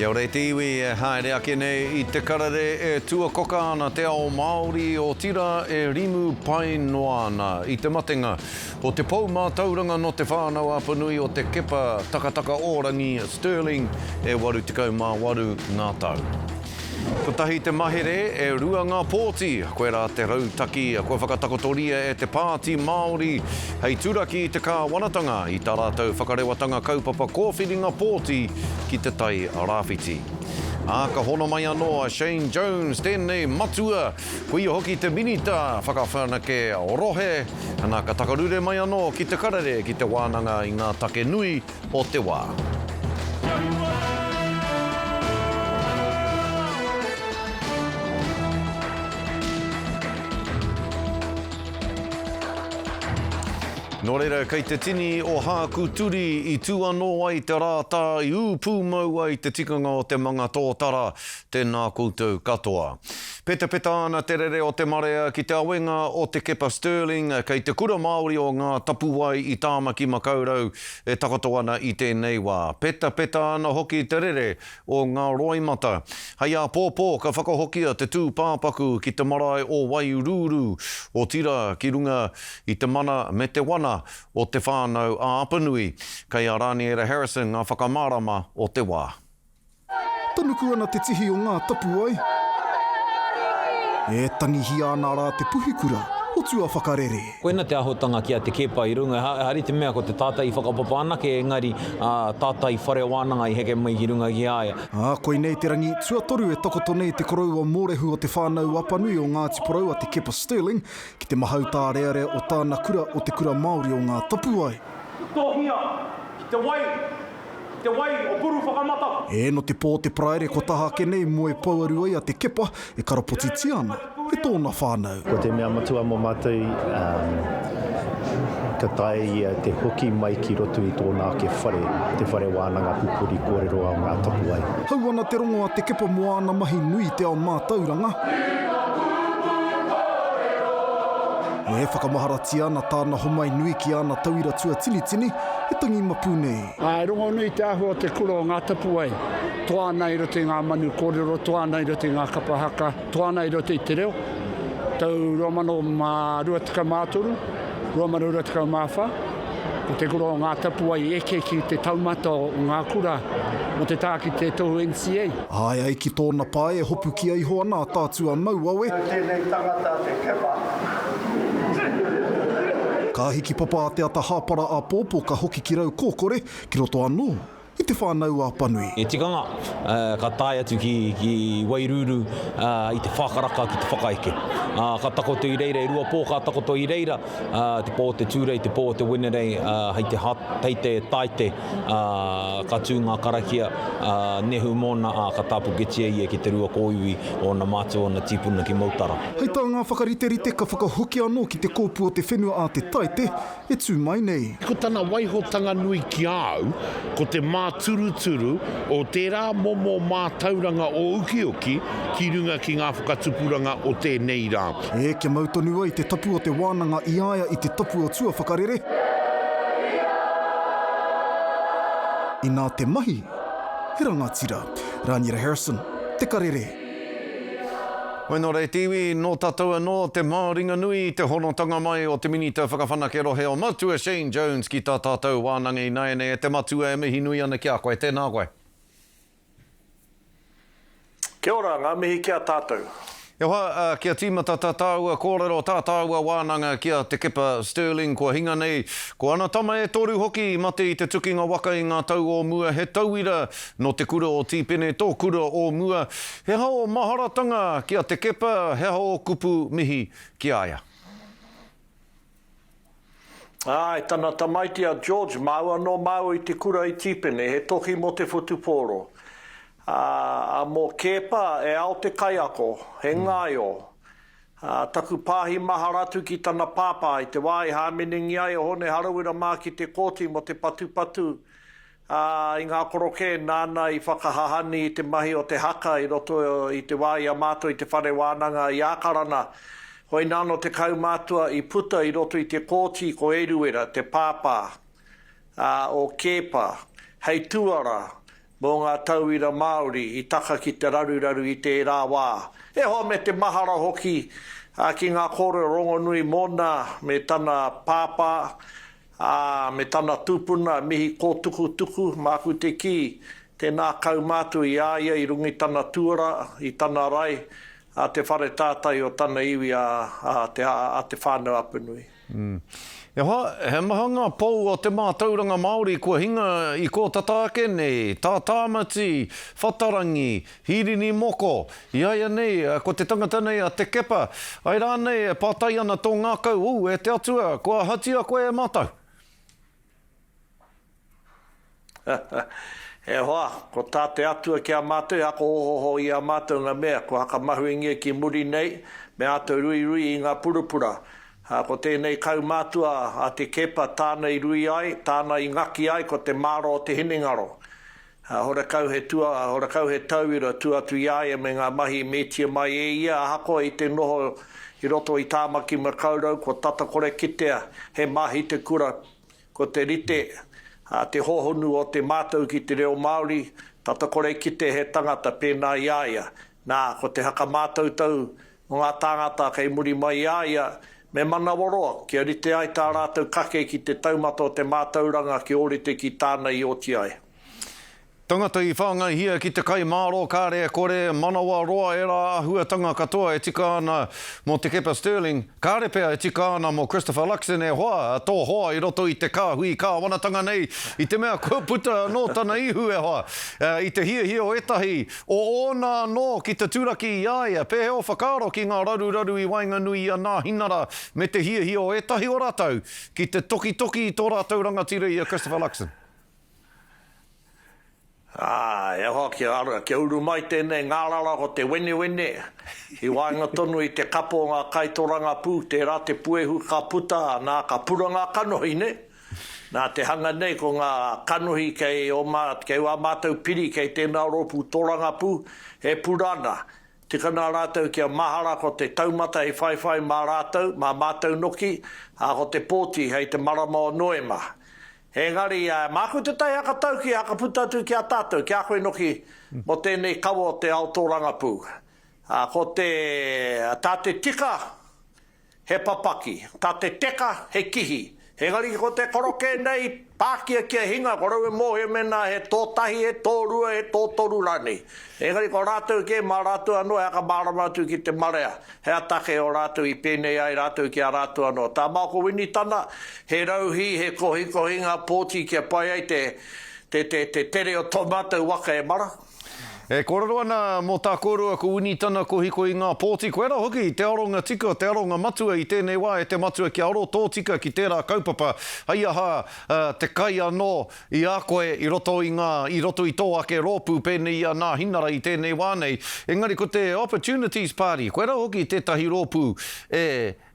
Kia ora e te iwi e haere ake nei i te karere e tuakoka ana te ao Māori, otirā e rimu pai noa ana i te matenga o te pou mātauranga nō Te Whānau-a-Apanui o Te Kepa Takataka-o-rangi Stirling e 88 ngā tau. Kotahi te mahere, e rua ngā pōti, koirā te rautaki kua whakatakotoria e te Pāti Māori hei turaki i te kāwanatanga i tā rātou whakarewatanga kaupapa kōwhiringa pōti ki Te Tai Rāwhiti. Ā, ka hono mai anō a Shane Jones, tēnei matua, ko ia hoki te Minita Whakawhanake Rohe, ana ka takarure mai anō ki te karere ki te wānanga i ngā take nui o te wā. Nō reira, kei te tini o Hākuturi i tū anō ai te rātā i ū pūmau ai te tikanga o te manga tōtara, tēnā koutou katoa. Petapeta ana te rere o te marea ki te awenga o Te Kepa Stirling kei te Kura Māori o Ngā Tapuwae i Tāmaki Makaurau e takoto ana i tēnei wā. Petapeta ana hoki te rere o ngā roimata. Hei āpōpō ka whakahokia te tūpāpaku ki te marae o Waiurūrū, otirā ki runga i te mana me te wana o Te Whānau a Apanui. Kei a Raniera Harrison ngā whakamārama o te wā. Tanuku ana te tihi o ngā tapuwae. E tangihia ana rā te puhikura o tuawhakarere. Koina te ahotanga ki a Te Keepa i runga, ehara i te mea ko te tātai whakapapa anake engari tātai whare wānanga i heke mai ki runga ki a ia. Ā, koinei te rangi tuatoru e takoto nei te koroua mōrehu o Te Whānau Apanui o Ngāti Porou a Te Kepa Stirling ki te mahau tārearea o tāna kura o Te Kura Māori o Ngā Tapuwae. Tohia ki te wai Te wai o Puru Whakamata. E no te pō te Paraire kua taha ake nei moe pouaru ai a Te Kepa e karapotitia ana e tōna whānau. Ko te mea matua mō mātou, ka taea ia te hoki mai ki roto i tōna ake whare, te whare wānanga pupuri kōrero a Ngā Tapuwae. Hau ana te rongo a Te Kepa mō āna mahi nui i te ao mātauranga. E whakamaharatia ana tāna homai nui ki āna tauira tuatinitini, he tangi mapu nei. Ā, e rongonui te āhua o te kura o Ngā Tapuwae, toa ana i roto i ngā manu kōrero, toa ana i roto i ngā kapa haka, toa ana i roto i te reo. Tau 2023, 2024, ko te kura o Ngā Tapuwae i eke ki te taumata o ngā kura mō te tā ki te tohu NCA. Āe ai ki tōna pae e hopukia iho ana a Tātua Mauawe. Nō tēnei tangata te kepa. Ka hiki papa a Te Ata Hāpara āpōpō ka hoki ki Raukōkore, ki roto anō i Te Whānau-a-Apanui. He tikanga, ka tae atu ki Wairūrū i te whākaraka ki te whakaeke. Ka takoto i reira, e rua pō ka takoto i reira, te pō o te Tūrei, te pō o te Wenerei, hei te, hei te Taite, ka tū ngā karakia nehu mōna, ā, ka tāpuketia ia ki te rua kōiwi o ōna mātua, ōna tīpuna ki Mautara. Hei tā ngā whakariterite ka whakahoki anō ki te kōpū o te whenua a Te Taite e tū mai nei. Ko tana waihotanga nui ki a au, ko te māturuturu o tērā momo mātauranga o ukiuki ki runga ki ngā whakatupuranga o tēnei rā. E, kia mau tonu ai te tapu o te wānanga i a ia i te tapu o tuawhakarere. Inā te mahi, he rangatira. Rāniera Harrison, Te Karere. Hoi nō reira te iwi, nō tātou anō te māringanui i te honotanga mai o te Minita Whakawhanake Rohe o Matua Shane Jones ki tā tātou wānanga ināianei e te Matua e mihi nui ana ki a koe. Tēnā koe. Kia ora, ngā mihi ki a tātou. E hoa, kia tīmata tā tāua kōrero, tā tāua wānanga ki a Te Kepa Stirling kua hinga nei, ko ana tama e toru hoki i mate i te tukinga waka i ngā tau o mua, he tauira nō te kura o Tīpene, tō kura o mua. He aha ō maharatanga ki a Te Kepa, he aha ō kupu mihi ki a ia? Āe, tana tamaiti a George, māua nō māua i te kura i Tīpene, he toki mō te whutupōro. Ā, ā, mō Keepa, e ao te kaiako, he ngaio. Ā, taku pāhi mahara atu ki tana pāpā i te wā i hāmenengia ai a Hone Harawira mā ki te kōti mō te patupatu Ā, i ngā korokē nāna i whakahahani i te mahi o te haka i roto i te wā i a mātou i te whare wānanga i Ākarana. Hoināno te kaumātua i puta i roto i te kōti ko Eruera, te pāpā, ā, o Keepa, hei tuara. mō ngā tauira Māori i taka ki te raruraru i tērā wā. E hoa me te mahara hoki ki ngā kōrero rongonui mōna me tana pāpā, ā, me tana tupuna, mihi kōtukutuku, māku te kī, tēnā kaumātua i a ia i runga i tana tuara, i tana rae, a te whare tātai o tana iwi a, a te, a Te Whānau-a-Apanui. E hoa, he maha ngā pou o te mātauranga Māori kua hinga i kō tata ake nei, tā Tāmati, Whatarangi, Hīrini Moko, i a ia nei, ko te tangata nei a Te Kepa, ai rānei e pātai ana tō ngākau, ū, e te Atua, kua ahatia koe e mātou? E hoa, ko tā te Atua ki a mātou, he ako ohoho i a mātou ngā mea kua hakamahuingia ki muri nei, me āta ruirui i ngā purapura. Ā, ko tēnei kaumātua a Te Keepa tāna i rui ai, tāna i ngaki ai ko te māra o te hinengaro. Ā, horekau he tua, horekau he tauira tua atu i a ia me ngā mahi i metia mai e ia, ahakoa i te noho i roto i Tāmaki Makaurau, kua tata kore kitea he mahi te kura Ko te rite, ā, te hōhonu o te mātau ki te reo Māori, tata kore kite he tangata pēnā i a ia. Nā, ko te hakamātautau o ngā tāngata kei muri mai i a ia, me manawaroa, kia rite ai tā rātou kake ki te taumata o te mātauranga kia ōrite ki tāna i oti ai. Tangata i whāngaihia ki te kai mārō kāre e kore, manawa roa ērā āhuatanga katoa e tika ana mō Te Kepa Stirling, kāre pea e tika ana mō Christopher Luxon e hoa, tō hoa i roto i te kāhui kāwanatanga nei, i te mea kua puta anō tana ihu e hoa, i te hiahia o ētahi o ōna anō ki te turaki i a ia. Pēhea ō whakaaro ki ngā raruraru i waenganui i a Nāhinara me te hiahia o ētahi o rātou ki te tokitoki i tō rātou rangatira i a Christopher Luxon? Ā, e hoa, kia ara, kia uru mai tēnei ngārara ko te wenewene, i waenga tonu i te kapo o ngā kaitorangapū, tērā te puehu ka puta, nā, ka pura ngā kanohi, nē? Nā te hanga nei ko ngā kanohi kei ō mā, kei wā mātou piri kei tēnā rōpū torangapū, e pura ana. Tika nā rātou kia mahara ko te taumata hei whaiwhai mā rātou, mā mātou noki, ā, ko te pōti hei te marama o Noema. Engari, māku tētahi hakatauki e hakaputa atu ki a tātou, ki a koe noki, mō tēnei kawa o te ao tōrangapū. Ko te, tā te tika, he papaki, tā te teka, he kihi. Engari ko te koroke nei, pākia kia hinga, ko rau e mōhio mēnā he tōtahi, he tōrua, he tōtoru rānei. Engari ko rātou kē, mā rātou anō e hakamārama atu ki te marea. He aha take o rātou i pēnei ai rātou ki a rātou anō? Tā Maoko Winitana, he rauhī, he kohikohi ngā pōti kia pai ai te, te, te, te tere o tō mātou waka e mara. E kōrero ana mō tā kōrua ko Winitana kohikohi ngā pōti, koirā hoki te aronga tika, te aronga matua i tēnei wā e te matua kia aro tōtika ki tērā kaupapa, hei aha te kai anō I a koe i roto i ngā, i roto i tō ake rōpū pēnei i a Nāhinara i tēnei wā nei, engari ko te Opportunities Party, koirā hoki tētahi rōpū e,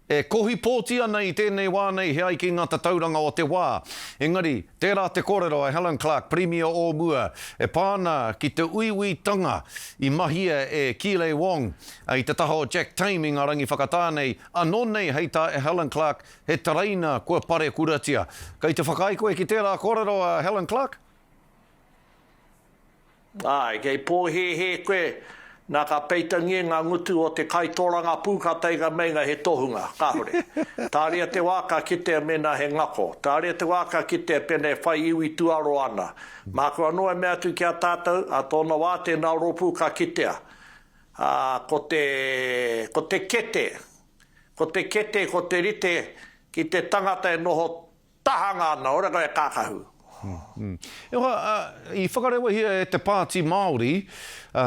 e kohi pōti ana i tēnei wā nei he ai ki ngā tatauranga o te wā. Engari, tērā te kōrero a Helen Clark, Pirimia o mua, e pā ana ki te uiuitanga i mahia e Keeley Wong i te taha o Jack Tame i ngā rangi whakatā nei, anō nei hei tā Helen Clark, He tereina kua parekuratia. Kei te whakaae koe ki tērā kōrero a Helen Clark? Āe, kei pōhēhē koe, nā ka peitangia ngā ngutu o te kaitōrangapū kātahi ka meinga he tohunga. Kāore. Tāria te wā ka kitea mēnā he ngako. Tāria te wā ka kitea pēnā e whai iwi tuaro ana. Māku anō e mea atu ki a tātou, ā tōna wā tēnā rōpū ka kitea. Ā, ko te, ko te kete, Ko te kete, ko te rite ki te tangata e noho tahanga ana, ora koe e kākahu. E hoa, i whakarewahia e te Pāti Māori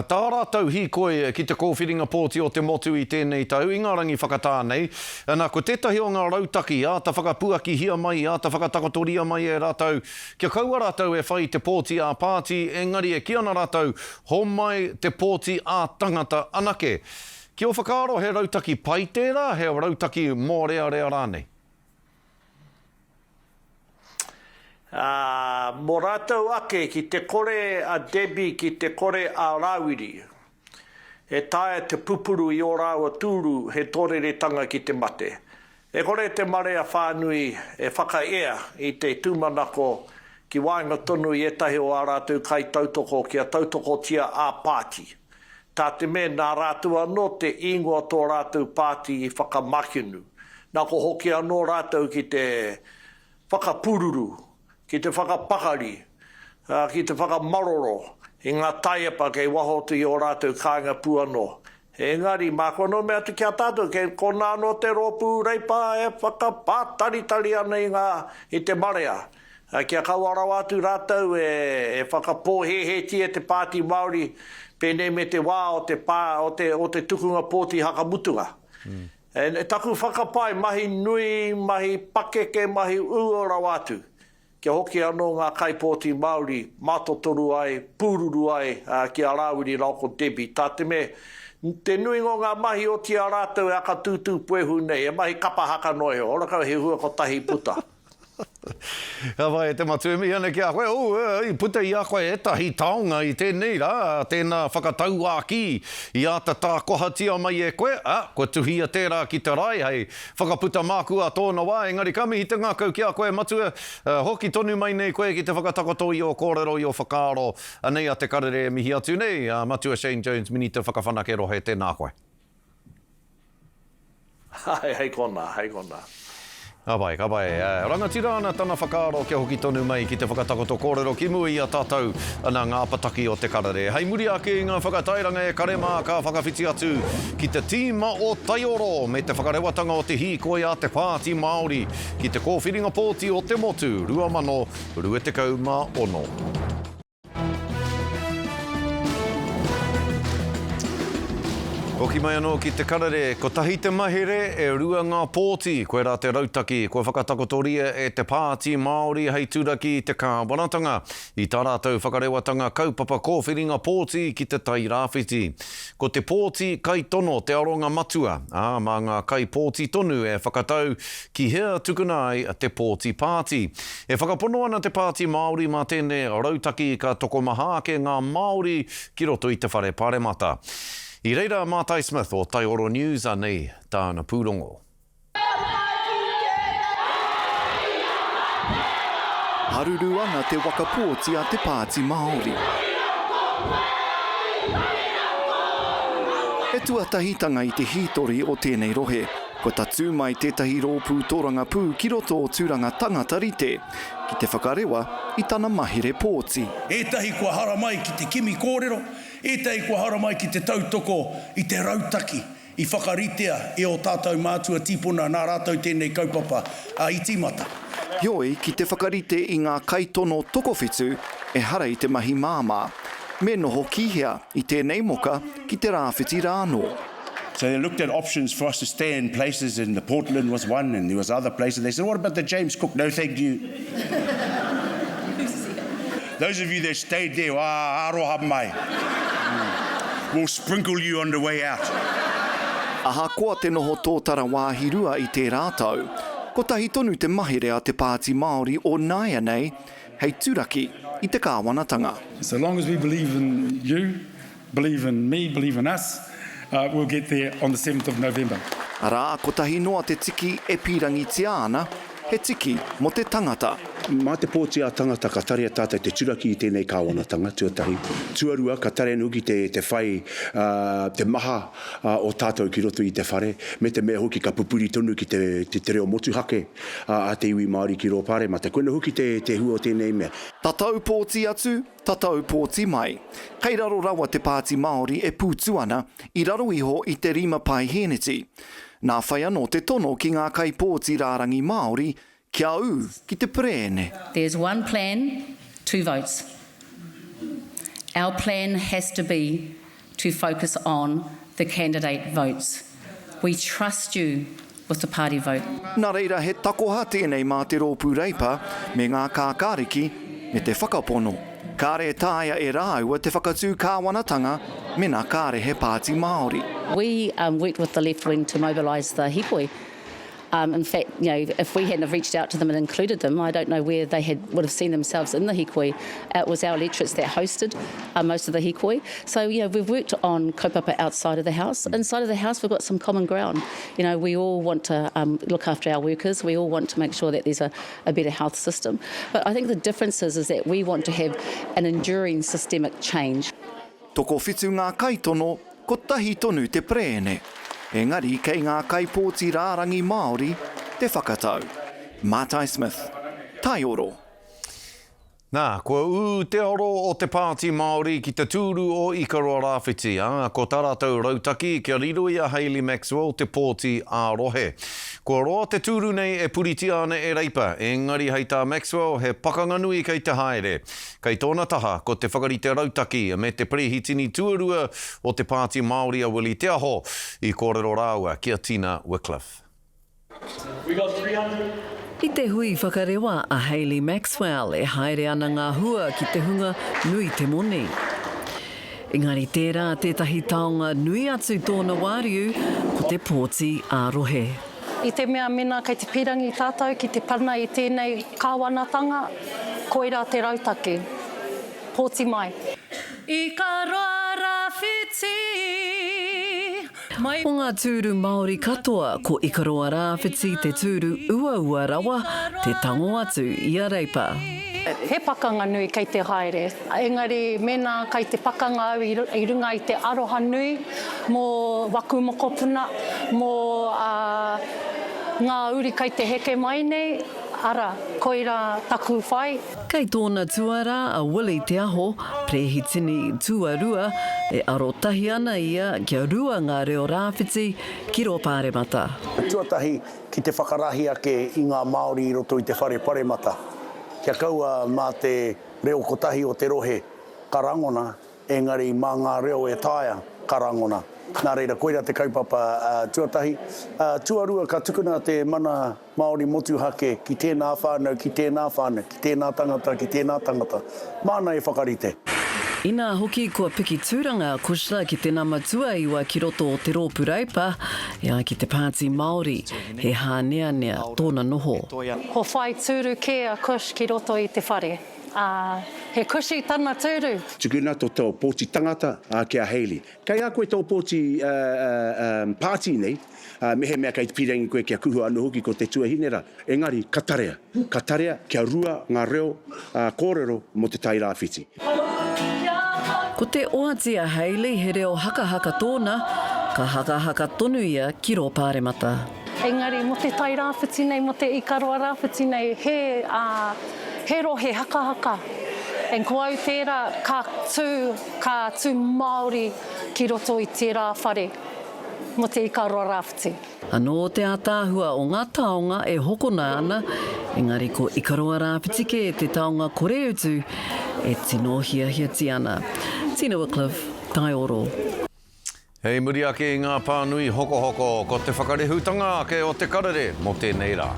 tā rātou hīkoi ki te kōwhiringa pōti o te motu i tēnei tau, i ngā rangi whakatā nei. Nā, ko tētahi o ngā rautaki i āta whakapuakihia mai, i āta whakatakotoria mai e rātou, kia kaua rātou e whai i te pōti ā-pāti, engari e kī ana rātou, homai te pōti ā-tangata anake. Ki ō whakaaro he rautaki pai tērā, he rautaki mōrearea rānei? Ā, mō rātou ake, ki te kore a Debbie, ki te kore a Rāwiri, e taea te pupuru i ō rāua tūru he tōreretanga ki te mate. E kore te marea whānui e whakaea i te tūmanako. ki waenga tonu i ētahi o ā rātou kaitautoko kia tautokotia ā-pāti. Tā te mea nā rātou anō te īngoa tō rātou pāti i whakamakenu. Nā ko hoki anō rātou ki te whakapūruru, ki te whakapakari, ā, ki te whakamaroro i ngā taiepa kei waho atu i ō rātou kāinga pū anō. Engari, māku anō mea atu ki a tātou, kei konā anō te rōpū Reipa e whakapātaritari ana i ngā, i te marea, kia kaua rawa atu rātou e, e whakapōhēhētia te Pāti Māori pēnei me te wā o te pā, o te, o te tukunga pōti hakamutunga. E, taku whakapae, mahi nui, mahi pakeke, mahi uua rawa atu, kia hoki anō ngā kaipōti Māori mātotoru ai, pūruru ai ki a Rāwiri rāua ko Debbie, tā te mea, te nuinga o ngā mahi oti a rātou e akatūtū puehu nei, he mahi kapa haka noa iho, ora kau he hua kotahi i puta. Ka whai e te matua e mihi ana ki a koe, oh, i puta i a koe ētahi taonga i tēnei rā, tēnā whakatauākī i āta tākohatia mai e koe, ā, kua tuhia tērā ki te rae hei whakaputa māku ā tōna wā, engari ka mihi te ngākau ki a koe matua, hoki tonu mai nei koe ki te whakatakoto i ō kōrero, i ō whakaaro, anei a Te Karere e mihi atu nei, a Matua Shane Jones, Minita Whakawhanake Rohe, tēnā koe. Āe, hei konā, hei konā. Ka pai, ka pai. Rangatira ana tana whakaaro kia hoki tonu mai ki te whakatakoto kōrero ki mua i a tātou ana ngā apataki o Te Karere. Hei muri ake i ngā whakatairanga e kare mā ka whakawhiti atu ki te tīma o Taioro me te whakarewatanga o te hīkoi a te Pāti Māori ki te kōwhiringa pōti o te motu 2026. Hoki mai anō ki te karere, kotahi te mahere, e rua ngā pōti, koirā te rautaki kua whakatakotoria e te Pāti Māori hei turaki i te kāwanatanga i tā rātou whakarewatanga kaupapa kōwhiringa pōti ki te Tai Rāwhiti. Ko te pōti kaitono te aronga matua, ā, mā ngā kaipōti tonu e whakatau Ki hea tukuna ai te pōti pāti? E whakapono ana te Pāti Māori mā tēnei rautaki ka tokomaha ake ngā Māori ki roto i te whare paremata. I reira a Mātai Smith o Taioro News, anei tāna pūrongo. Haruru ana te waka pōti a te Pāti Māori. He tuatahitanga i te hītori o tēnei rohe. Kua tatū mai tētahi rōpū tōrangapū ki roto o Tūranga Tangata Rite ki te whakarewa i tana mahere pōti. Ētahi kua haramai ki te kimi kōrero, ētahi kua haramai ki te tautoko i te rautaki i whakaritea e ō tātou mātua tīpuna nā rātou tēnei kaupapa i tīmata. Heoi, ki te whakarite i ngā kaitono tokowhitu, ehara i te mahi māmā. Me noho ki hea i tēnei moka ki te rāwhiti rānō? So they looked at options for us to stay in places and the Portland was one and there was other places. They said, what about the James Cook? No, thank you. Those of you that stayed there, ah, aroha mai. We'll sprinkle you on the way out. Ahakoa te noho tōtara wāhi rua i tērā tau, kotahi tonu te mahere a te Pāti Māori o nāianei hei turaki i te kāwanatanga. So long as we believe in you, Believe in me, believe in us, we'll get there on the seventh of November. Arā, kotahi noa te tiki e pīrangitia ana, he tiki mō te tangata. Mā te pōti ā-tangata ka tarea tātou te turaki i tēnei kāwanatanga, tuatahi. Tuarua, ka tarea anō hoki te, te whai te maha o tātou ki roto i te whare, me te mea hoki ka pupuri tonu ki te, te, te reo motuhake a te iwi Māori ki rō Pāremata. Koina hoki te, te hua o tēnei mea. Tatau pōti atu, Tatau pōti mai. Kei raro rawa te Pāti Māori e pūtu ana, i raro iho i te rima paehēneti. Nā whai anō te tono ki ngā kaipōti rārangi Māori kia ū ki te perēne. There's one plan, two votes. Our plan has to be to focus on the candidate votes. We trust you with the party vote. Nā reira he takoha tēnei mā te Rōpū Reipa me ngā Kākāriki me te whakapono, kāre e taea e rāua te whakatū kāwanatanga mena kāre he pāti Māori. We worked with the left wing to mobilise the hikoi. Um, in fact, you know, if we hadn't have reached out to them and included them, I don't know where they had would have seen themselves in the hikoi. It was our electorates that hosted uh, most of the hikoi. So, you know, we've worked on kaupapa outside of the house. Inside of the house, we've got some common ground. You know, we all want to um, look after our workers. We all want to make sure that there's a, a better health system. But I think the difference is, is that we want to have an enduring systemic change. Tokowhitu ngā kaitono, kotahi tonu te perēne. Engari kei ngā kaipōti rārangi Māori te whakatau. Mātai Smith, Taioro. Nā, kua ū te aro o te Pāti Māori ki te tūru o Ikaroa Rāwhiti, ā, ko tā rātou rautaki kia riro i a Hayley Maxwell te pōti ā-rohe. Kua roa te tūru nei e puritia ana e Reipa, engari hei tā Maxwell he pakanga nui kei te haere. Kei tōna taha ko te whakarite rautaki me te perehitini tuarua o te Pāti Māori a Willie Te Aho, i kōrero rāua ki a Tina Wickliffe. I te hui whakarewa a Hayley Maxwell e haere ana ngā hua ki te hunga nui te moni. Engari tērā tētahi taonga nui atu tōna wāriu, ko te pōti ā-rohe. I te mea mena kei te pirangi tātou ki te pana i tēnei kāwanatanga, koirā te rautaki. Pōti mai. Ikaroa Rawhiti, mai. O ngā tūru Māori katoa, ko Ikaroa Rāwhiti te tūru uaua rawa te tango atu i a Reipa. He pakanga nui kei te haere, engari mēnā kei te pakanga au i runga i te aroha nui mō waku mokopuna, mō ngā uri kei te heke mai nei, ara, koirā taku whai. Kei tōna tuarā a Willie Te Aho, Perehitini Tuarua, e arotahi ana ia kia rua ngā reo rāwhiti ki rō Pāremata. Tuatahi, ki te whakarahi ake i ngā Māori i roto i te whare paremata, kia kaua mā te reo kotahi o te rohe ka rangona, engari mā ngā reo e taea ka rangona. Nā reira, koirā te kaupapa tuatahi. Tuarua, ka tukuna te mana Māori motuhake ki tēnā whānau, ki tēnā whānau, ki tēnā tangata, ki tēnā tangata. Māna e whakarite. Inā hoki kua piki tūranga a Cushla ki te nama tuaiwa ki roto o te Rōpū Reipa, e ai ki te Pāti Māori, he hāneanea tōna noho. Kua whai tūru kē a Cush ki roto i te whare, ā, he cushy tana tūru! Tukuna to to pōti tangata ki a Hayley. Kei a koe tō pōti pāti nei, mehemea kei te pīrangi koe kia kuhua anō hoki ko te tuahine rā. Engari, ka tarea, ka tarea kia rua ngā reo kōrero mō Te Tai Rāwhiti. Ko te oati a Hayley he reo hakahaka tōna, ka hakahaka tonu ia ki rō Pāremata. Engari mō Te Tai Rāwhiti nei, mō Te Ikaroa Rāwhiti nei, he, he rohe hakahaka. And ko au tērā ka tū, ka tū Māori ki roto i tērā whare mō Te Ikaroa Rāwhiti. Anō te ātaahua o ngā taonga e hokona ana, engari ko Ikaroa Rāwhiti kē te taonga kore utu e tino hiahiatia ana. Tina Wickliffe, Taioro. Hei muri ake i ngā pānui hokohoko, ko te whakarehutanga ake o te karere mō tēnei rā.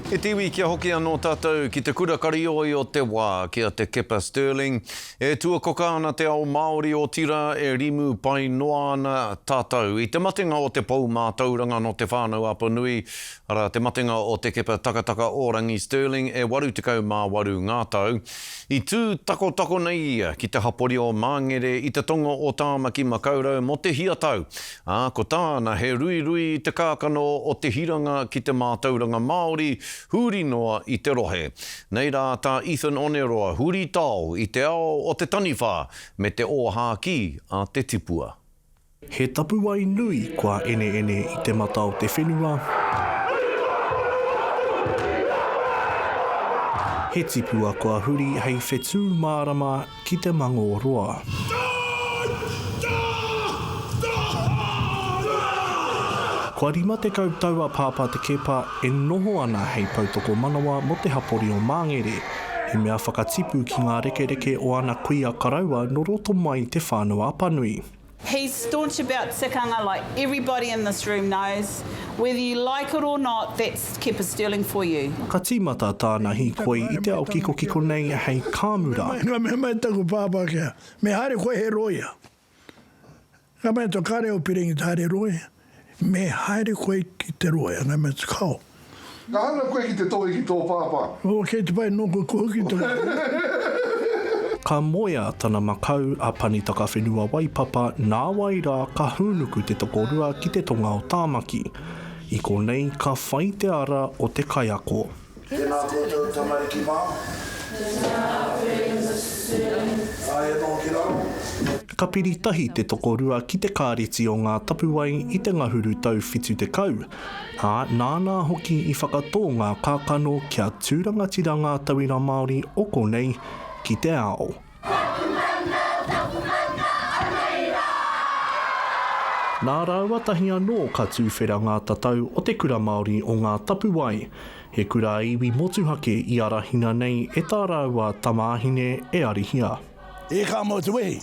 E te iwi, kia hoki anō tātou ki te kura karioi o te wā, ki a Te Kepa Stirling. E tuakoka ana te ao Māori, otirā e rimu pai noa ana tātou. I te matenga o te pou mātauranga nō Te Whānau-a-Apanui, arā, te matenga o Te Kepa Takataka o Rangi Stirling e 88 ngā tau. I tū takotako nei ia ki te hapori o Māngere i te tonga o Tāmaki Makaurau mō te hia tau, ā, ko tāna he ruirui i te kākano o te hiranga ki te mātauranga Māori huri noa i te rohe. Nei rā tā Ethan Oneroa huritao i te ao o te taniwha me te ōhākī a te tipua. He tapuwae nui kua eneene i te mata o te whenua. He tipua kua huri hei whetū mārama ki te mangōroa. Kua 50 tau a Pāpā Te Keepa e noho ana hei poutokomanawa mō te hapori o Māngere, he mea whakatipu ki ngā rekereke o ana kuia karaua nō roto mai i Te Whānau-a-Apanui. He's staunch about tikanga like everybody in this room knows, whether you like it or not, that's Kepa Stirling for you. Ka tīmata tāna hīkoi i te ao kikokiko nei hei kāmura. Nga mea mai taku pāpā kia, Me haere koe he roia. Ka mea atu, Kāre au pirangi te haere roia. Me haere koe ki te roia. Ka mea atu, Kao. Ka hanga koe ki te tohe ki tō pāpā. Oh, kei te pai nōku ko hoki tō. Ka moea tana makau a Panitakawhenua Waipapa nāwai rā ka hūnuku te tokorua ki te tonga o Tāmaki. I konei ka whai te ara o te kaiako. Tēnā koutou tamariki mā. Tēnā koe Mr Sterling. Āe noho ki raro. Ka piri tahi te tokorua ki te Kāreti o Ngā Tapuwae i te ngahuru tau 70, ā, nāna hoki i whakatō ngā kākano kia tū rangatira ngā tauira Māori o konei ki te ao. Taku mana, taku mana, anei rā. Nā rāua tahi anō ka tūwhera ngā tatau o Te Kura Māori o Ngā Tapuwae, he kura iwi motuhake i arahina nei e tā rāua tamāhine e Arihia. E ka mau te wehi,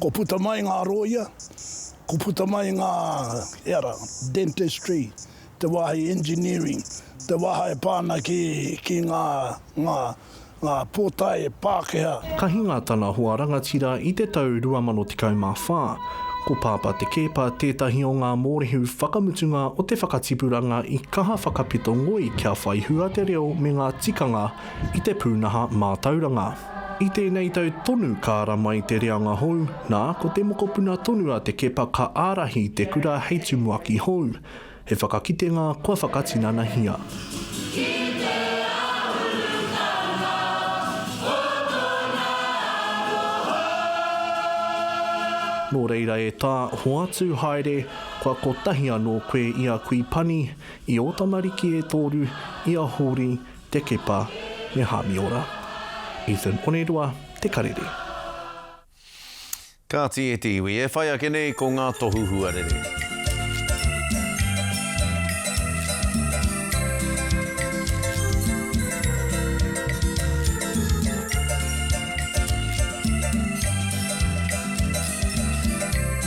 ko puta mai ngā rōia, ko puta mai ngā, e ara, dentistry, te wāhi engineering, te wāha e pā ana ki, ki ngā, ngā, Ngā pōtae Pākehā. Ka hinga tana hoa rangatira i te tau 2014. Ko Pāpā Te Keepa tētahi o ngā mōrehu whakamutunga o te whakatipuranga i kaha whakapito ngoi kia whai hua te reo me ngā tikanga i te pūnaha mātauranga. I tēnei tau tonu ka ara mai te reanga hou, nā, ko te mokopuna tonu a Te Keepa ka ārahi i te kura hei tumuaki hou. He whakakitenga kua whakatinanahia. Ki te āhurutanga o tōna aroha. Nō reira e tā, hoatu haere, kua kotahi anō koe i a Kui Pani, i ō tamariki e tōru, i a Hōri, Te Kepa, me Hāmiora. Ethan Oneroa, Te Karere. Kāti e te iwi, e whai ake nei ko ngā tohu huarere.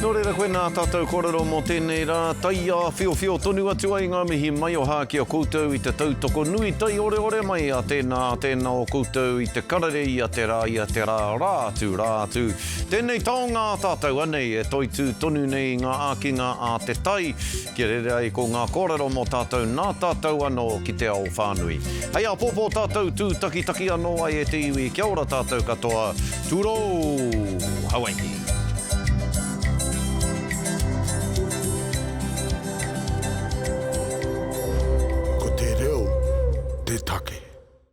Nō reira koinā tātou kōrero mō tēnei rā, taiāwhiowhio tonu atu ai ngā mihi maioha ki a koutou i te tautoko nui taioreore mai a tēnā, a tēnā o koutou i te karere ia te rā, ia te rā, rā atu, rā atu. Tēnei taonga a tātou anei e toitū tonu nei i ngā ākinga a te tai, kia rere ai ko ngā kōrero mō tātou nā tātou anō ki te ao whānui. Hei āpōpō tātou tūtakitaki anō ai e te iwi, kia ora tātou katoa, Tūrou! Hawaiki!